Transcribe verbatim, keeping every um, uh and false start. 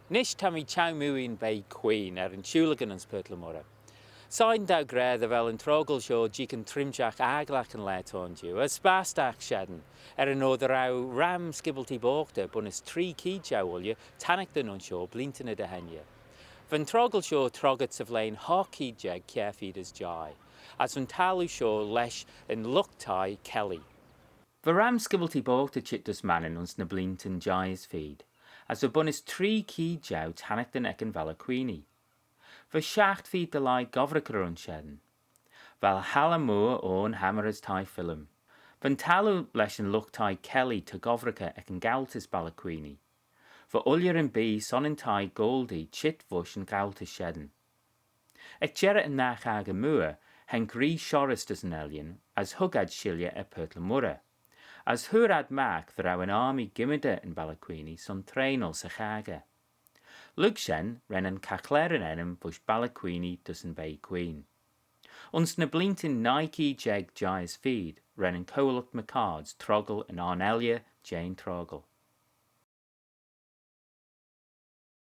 Nish ta mee çheu-mooie ayn Beigh Queen er yn Shooyligan ayns Purt le Moirrey. Shegin dou gra dy vel yn troggal shoh jeeaghyn trimshagh agglagh yn laa t'ayn jiu, as bashtagh shen, er yn oyr dy row ram skibbyltee boghtey bunnys tree cheead jeu ooilley tannaghtyn ayns shoh bleeantyn er dy henney. Va'n troggal shoh troggyt sy vlein hoght cheead jeig kiare feed as jeih, as va'n thalloo shoh lesh yn lught-thie Kelly. Va ram skibbyltee boghtey çheet dys Mannin ayns ny bleeantyn jeih as feed, as va bunnys tree cheead jeu tannaghtyn ec yn Balley Queeny. Va shiaght feed dy leih gobbraghey ayns shen. Va halley mooar ayn hammyr as thie fillym. Va'n thalloo lesh yn lught-thie Kelly ta gobbraghey ec yn ghaultys Balley Queeny. Va ooilley yn bee son yn thie Goldie çheet voish yn ghaultys shen. Ec jerrey yn aght-chaggey mooar, haink ree shorrys dys yn ellan as hug ad shilley er Purt le Moirrey, as hooar ad magh dy row yn armee gymmydey yn Balley Queeny son treenal sy chaggey. Lurg shen ren yn caghlaa yn ennym voish Balley Queeny dys yn Beigh Queen. Ayns ny bleeantyn nuy cheead jeig jeih as feed ren yn Cohluck McCards troggal yn arnelley jeh'n troggal.